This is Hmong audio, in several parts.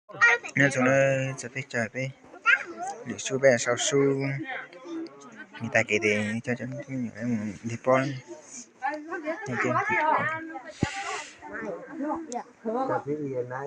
Nyob zoo na, txawm peb caug peb lwm sub peb sau sub, nws tag kev ces coj cov me nyuam mus ntiag pob. Ces yog na,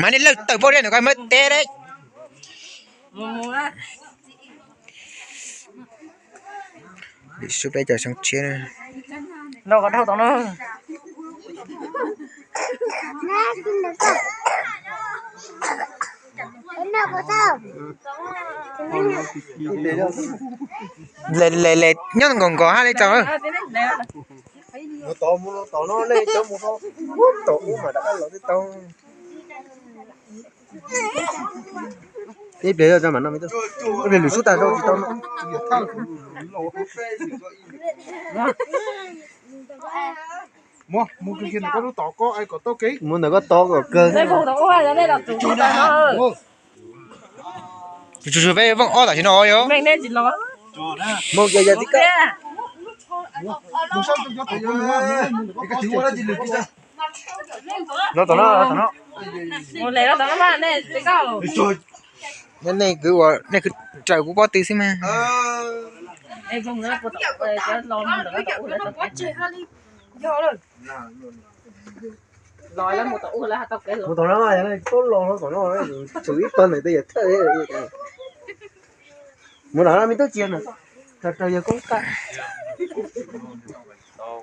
Mas nej lawv tawm pob dej ntawm ko mas teb deb. Lwm sub peb caug xyoo tshiab. Le le le nyob nkaus nkaus hab li tau. Ib pliag lwm sub tag zog tsis tau no. Mus ntawm koj tod kom kawg. Tsuas peb vooj ob tam sim no yog. Mus kiag yog tib koj. Los tom no, los tom no. Nej kwv ua nej kwv raws kuv pob tw xwb mas. Mus tom no, tau los tom no, tsum ib pawg ntawm tej yam thawj. Mus tom no me tub cia na, raws raws yawg koob qab.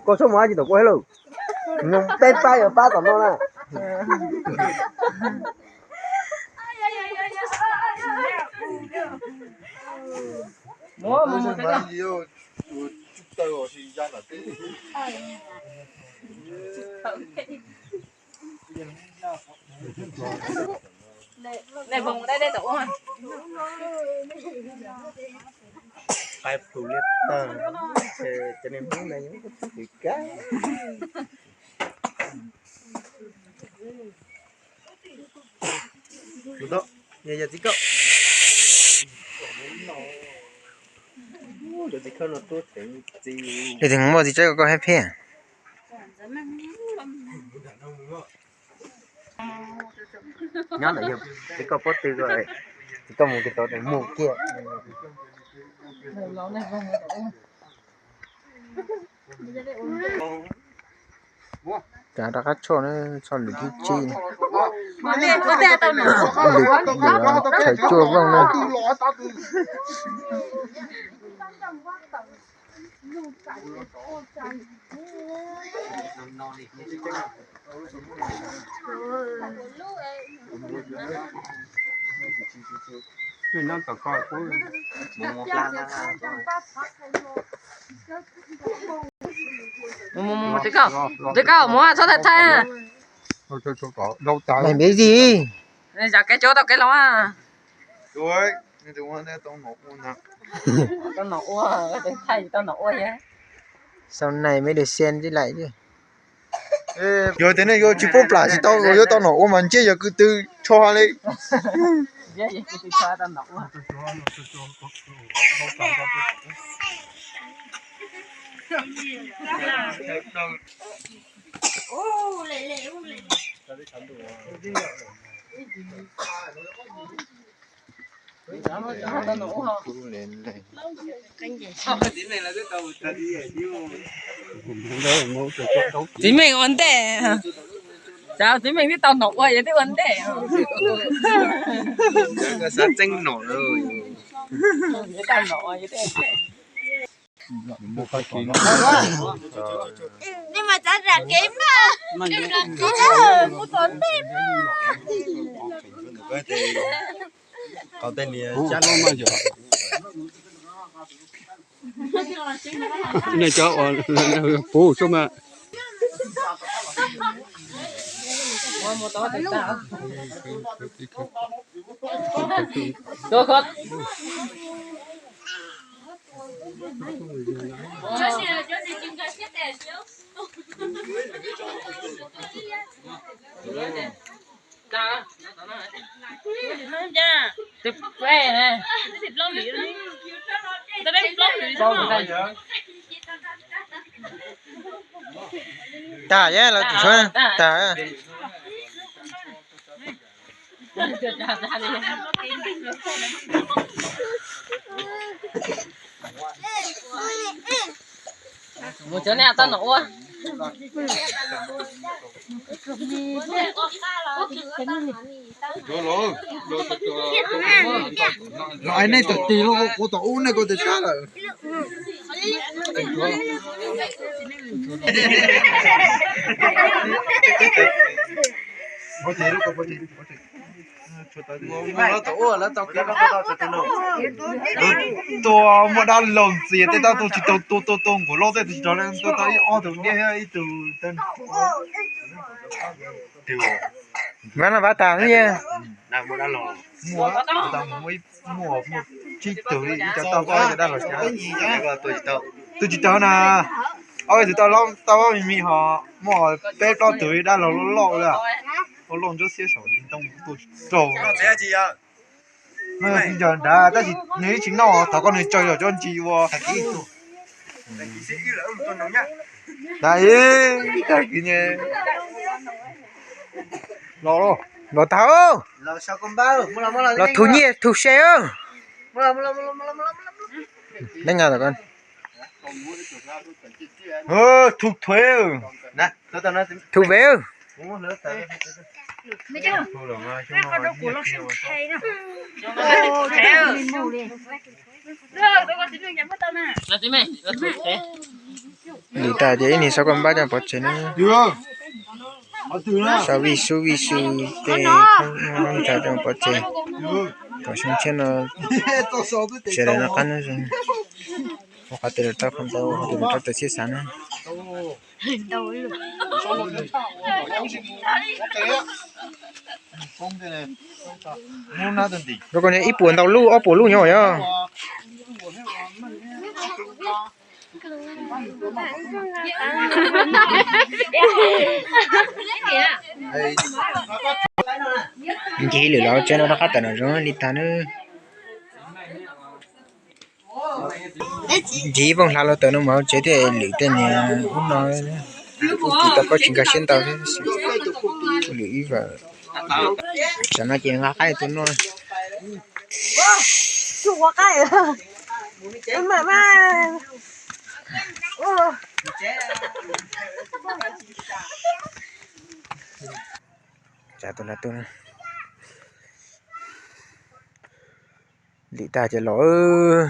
Koj txhob mus dab tsi tom koj thiab lauj. Peb pab yuav pab tom no na. Qaib plhu liab tag, ces cov niag Hmoob na yog kab. Yog yog txiv kauj, cov txiv kauj no tuab teev txiv. Yog txiv hmoob muaj txiv tsaib koj hab phem. Nyob ntawm yog txiv kauj pob tw ko, txiv kauj mus kiag tod mus kiag. Rov qab tshoj na, tshoj lwm thib tsib, lwm, lwm tshais cuaj vooj na. Mus, mus, mus, txiv kauj, txiv kauj, mus txhob thaij thaij. Maiv npiav zis. Zam kev tsuav tau kev los. Tau nom ua, thaij tau nom ua. Sau nai maiv dej xia tib lais. Yog tias nej yuav tsis pub plam tsis tau, yuav tau nom ua mas ntsib yog kwv tw tsho li. Txiv Meej ua ntej. Txiv Meej twb tau nom ua, yog twb ua ntej. Nej mas txav zam kev mas, mus tom ntej mas. Nej cov puv xwb mas. Tag, los tsis tshua tag. Mus cov nej tau no ua. Los nej tawm tis los kuv tom ub nej kuv tes sab lawm. Tua muaj dab laug ntxias tej tau tua tsis tau, tua tua tua nkuav loj tej tua tsis tau, tua tau ib ob tug ntiag ib tug. Vab no vab tag xwb. Muaj, muaj tsib tug li, ib co tau, ib co dab laug xyov. Tua tsis tau na. Ob tug tau, tau ob me me ho muaj peb plaub tug li dab laug loj loj li. Loj loj ntsuab xiab saum ntoo tua tsis tau. Nws nco nrad tab sis nws ib tsis noj, thov koj nws tso yog cov ntsis ua. Tag ib tag kis ne. Los, los tag. Los thu nyiaj thu se. Neeb nga, thu thuế, thu về. Lwm tas ces ib niag xauv koj npab coj pov tseg na. Xauv vij sub vij sw tej, coj pov tseg. Kom xyoo tshiab no sawv daws noj qab nyob zoo. Ua qhov twg los rau qhov ntau, ua qhov twg los rau tawm txhiab xav na. Rau koj niag ib puas ntau lub, ob puas lub nyob yog. Ncig lwm los tsev no rov qab tawm no zoo li tag na. Ncig ib pooj hlav los tawm no mus hauv tsev thiab, lwm tej niag ub no kuj tsis tau paub, tsis nkag siab ntau thiab. Lwm ib vam, tsam no ces nqa qaib tua noj. Tsa tus nrad tuaj na. Lim tag ces los.